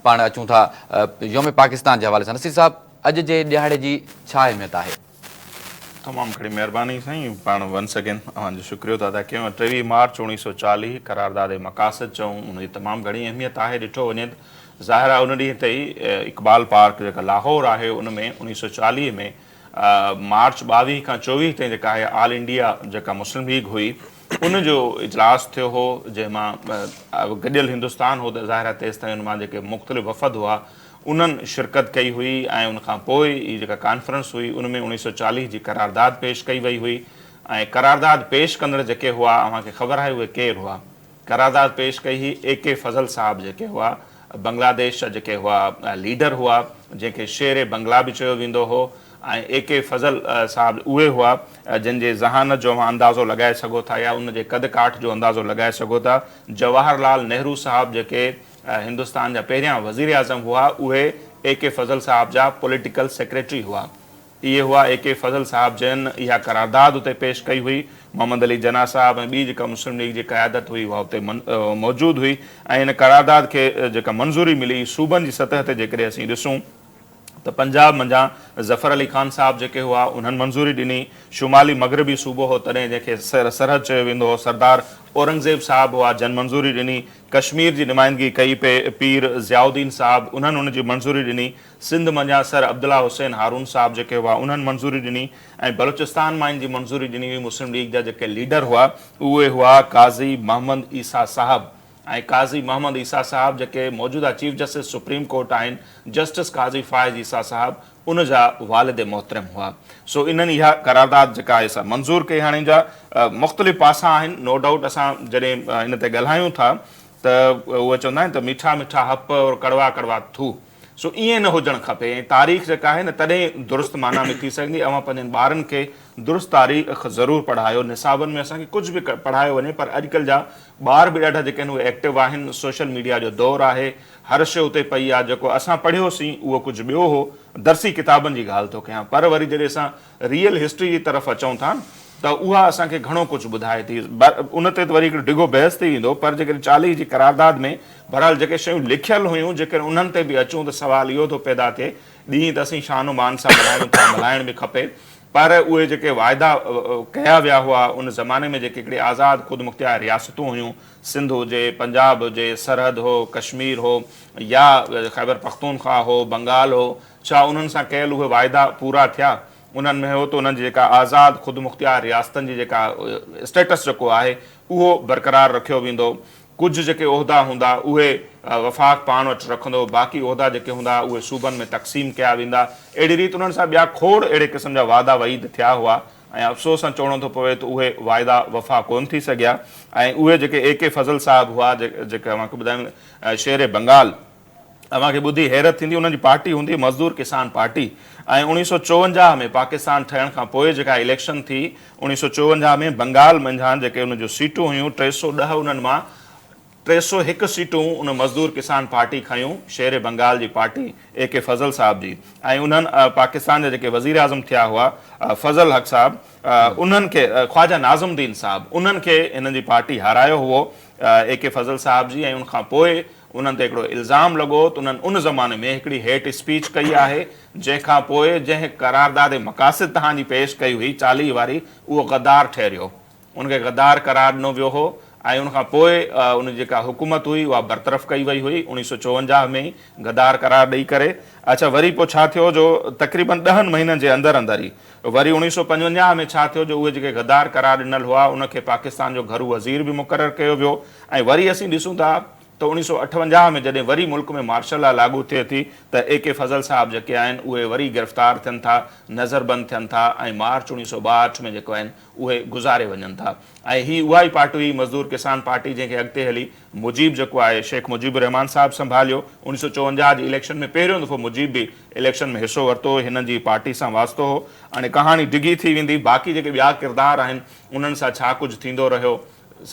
پاڻ اچون ٿا يوم پاڪستان جي حوالي سان نصير صاحب اڄ جي ڏهاڙي جي ڇا اهميت آهي؟ تمام گهڻي مهرباني سائين پاڻ ونس اگين اوهان جو شڪريو ٿا ادا ڪيون 23 مارچ 1940 قرارداد مقاصد چئون ان جي تمام گهڻي اهميت آهي ڏٺو وڃي ته ظاهر آهي ان ڏينهن تي ئي اقبال پارڪ جيڪا لاهور آهي ان ۾ 1940 ۾ مارچ 22 کان 24 تائين جيڪا آهي آل انڊيا جيڪا مسلم ليگ هئي ان جو اجلاس ٿيو هو جنهن مان گڏيل هندستان هو ته ظاهر آهي تيستائين ان مان جيڪي مختلف وفد هئا انهن شرڪت ڪئي هئي ۽ ان کان پوء هي جيڪا ڪانفرنس هئي ان ۾ 1940 جي قرارداد پيش ڪئي وئي هئي ۽ قرارداد پيش ڪندڙ جيڪي هئا اوهان کي خبر آهي اهي ڪير هئا قرارداد پيش ڪئي هئي اي ڪي فضل صاحب جيڪي هئا بنگلاديش جا جيڪي هئا ليڊر هئا جنهن کي شير بنگلا به چيو ويندو هو ۽ اي ڪي فضل صاحب اهي هئا جن جي ذهانت جو اوهان اندازو لڳائي سگهو ٿا يا ان جي قد ڪاٺ جو اندازو لڳائي سگهو ٿا جواهر لال نهرو صاحب جيڪي هندستان جا پهريان وزيراعظم هئا، اهي اي ڪي فضل صاحب جا پوليٽيڪل سيڪريٽري هئا. اهي هئا اي ڪي فضل صاحب جن اها قرارداد اتي پيش ڪئي هئي. محمد علي جناح صاحب ۽ ٻي جيڪا مسلم ليگ جي قيادت هئي اها اتي موجود هئي ۽ ان قرارداد کي جيڪا منظوري ملي صوبن جي سطح تي جيڪڏهن اسين ڏسون ته پنجاب منجهان ظفر علي خان صاحب جيڪي هئا انهن منظوري ڏني، شمالي مغربي صوبو هو تڏهن جنهن کي سرحد چيو ويندو هو سردار اورنگزيب صاحب هئا جن منظوري ڏني، ڪشمير جي نمائندگي ڪئي پئي پير ضياء الدين صاحب انهن ان جي منظوري ڏني، سنڌ منجهان سر عبدالله حسين هارون صاحب جيڪي هئا انهن منظوري ڏني ۽ بلوچستان مان ان جي منظوري ڏني هئي مسلم ليگ جا جيڪي ليڊر هئا اهي هئا قاضي محمد عيسيٰ صاحب ۽ قاضي محمد عيسيٰ صاحب جيڪي موجوده چيف جسٽس سپريم ڪورٽ آهن جسٽس قاضي فائز عيسيٰ صاحب ان جا والد محترم هئا سو انهن اها قرارداد جيڪا آهي سا منظور ڪئي هاڻي ان جا مختلف پاسا آهن نو ڊائوٽ اسان جڏهن ان تي ڳالهايون ٿا ته اهي چوندا آهن ته ميٺا ميٺا هپ اور ڪڙوا ڪڙوا ٿو سو ائين نه هجڻ کپي ۽ تاريخ جيڪا آهي نه تڏهن درست معنيٰ ۾ ٿي سگهندي اوهان پنهنجن ٻارن کي درست تاريخ ضرور پڙهايو نصابن ۾ اسان کي ڪجهه به پڙهايو وڃي پر اڄڪلهه جا ٻار به ڏاڍا جيڪي آهن اهي ايڪٽو آهن سوشل ميڊيا جو دور آهي هر شيء اتي پئي آهي جيڪو اسان پڙهيوسين اهو ڪجهه ٻيو هو درسي ڪتابن جي ڳالهه ٿو ڪيان پر وري جڏهن اسان ريئل هسٽري جي طرف اچون ٿا ته اها اسان کي گهڻو ڪجهه ٻڌائي ٿي. ان تي ته وري هڪڙو ڊگهو بحث ٿي ويندو پر جيڪڏهن 40 جي قرارداد ۾ بهرحال جيڪي شيون لکيل هيون جيڪڏهن انهن تي به اچون ته سوال اهو ٿو پيدا ٿئي ڏينهن ته اسين شان و مان سان ملهايون ٿا ملهائڻ به کپي پر اهي جيڪي واعدا ڪيا ويا هئا ان زماني ۾ جيڪي هڪڙي آزاد خودمختيار رياستون هيون سنڌ هجي پنجاب هجي سرحد هو ڪشمير هو يا خيبر پختونخوا هو بنگال هو ڇا انهن سان ڪيل اهي واعدا پورا ٿيا؟ انهن ۾ هو ته انهن جي جيڪا آزاد خودمختيار رياستن جي جيڪا اسٽيٽس جيڪو آهي اهو برقرار رکيو ويندو، ڪجهه جيڪي عهدا هوندا اهي وفاق پاڻ وٽ رکندو، باقي عهدا جيڪي هوندا اهي صوبن ۾ تقسيم ڪيا ويندا. اهڙي ريت انهن سان ٻيا کوڙ اهڙي قسم جا وعدا وعيد ٿيا هئا ۽ افسوس سان چوڻو ٿو پوي ته اهي وعدا وفا ڪونه ٿي سگهيا ۽ اهي جيڪي اي ڪي فضل صاحب هئا جيڪي اوهان کي ٻڌايم شير بنگال اوهان کي ٻڌي حيرت ٿيندي انهن جي پارٽي هوندي مزدور ڪسان پارٽي ۽ 1954 ۾ پاڪستان ٺهڻ کان پوء جيڪا اليڪشن ٿي 1954 ۾ بنگال منجهان جيڪي ان جون سيٽون هيون 310 انهن مان 301 سيٽون ان مزدور ڪسان پارٽي کنيون شير بنگال جي پارٽي اي ڪي فضل صاحب جي ۽ انهن پاڪستان جا جيڪي وزيراعظم ٿيا هئا فضل حق صاحب انهن کي خواجه ناظم الدين صاحب انهن کي هنن جي پارٽي هارايو هئو اي ڪي فضل صاحب جي ۽ ان کان پوء انهن تي هڪڙو الزام لڳو ته انهن ان زماني ۾ هڪڙي هيٽ اسپيچ ڪئي آهي، جنهن کان پوء جنهن قرارداد مقاصد توهان جي پيش ڪئي هئي 40 واري اهو غدار ٺهريو. ان کي غدار قرار ڏنو ويو هو ۽ ان کان پوء ان جي جيڪا حڪومت هئي اها برطرف ڪئي وئي هئي 1954 ۾ ئي غدار قرار ڏئي ڪري. اڇا وري پوء ڇا ٿيو جو تقريبن ڏهن مهينن جي اندر اندر ئي وري 1955 ۾ ڇا ٿيو جو اهي جيڪي غدار قرار ڏنل هئا ان کي پاڪستان جو گهرو وزير به مقرر ڪيو ويو ۽ وري اسين ڏسون ٿا ته 1958 ۾ جڏهن وري ملڪ ۾ مارشل لا لاڳو ٿئي ٿي ته اي ڪي فضل صاحب جيڪي آهن اهي وري گرفتار ٿين ٿا، نظربند ٿين ٿا ۽ مارچ 1962 ۾ جيڪو آهن اهي گذاري وڃن ٿا ۽ هي اها ئي پارٽي هئي مزدور ڪسان پارٽي جنهن کي اڳتي هلي مجيب جيڪو آهي شيخ مجيب الرحمان صاحب سنڀاليو 1954 جي اليڪشن ۾ پهريون دفعو مجيب به اليڪشن ۾ حصو ورتو هنن جي پارٽي سان واسطو هو هاڻي ڪهاڻي ڊگهي ٿي ويندي باقي جيڪي ٻيا ڪردار آهن انهن سان ڇا ڪجهه ٿيندو رهيو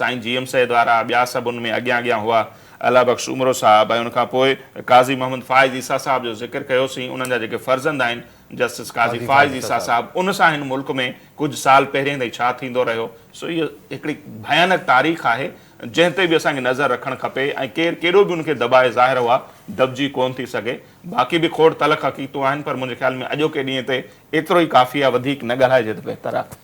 سائين جي ايم سيد وارا ٻيا سڀ ان ۾ اڳيان اڳيان هئا. الله بخش سومرو صاحب ۽ ان کان پوء قاضي محمد فائز عيسيٰ صاحب جو ذڪر ڪيوسين، انهن جا جيڪي فرزند آهن جسٽس قاضي فائز عيسيٰ صاحب، ان سان هن ملڪ ۾ ڪجهه سال پهرين تائين ڇا ٿيندو رهيو، سو اهو هڪڙي ڀيانڪ تاريخ آهي جنهن تي به اسان کي نظر رکڻ کپي ۽ ڪير ڪيڏو به ان کي دٻائي ظاهر اها دٻجي ڪونه ٿي سگهي. باقي به کوڙ تلخ حقيقتون آهن پر منهنجي خيال ۾ اڄوڪي ڏينهن تي ايترو ئي ڪافي آهي وڌيڪ نه ڳالهائجي ته بهتر آهي.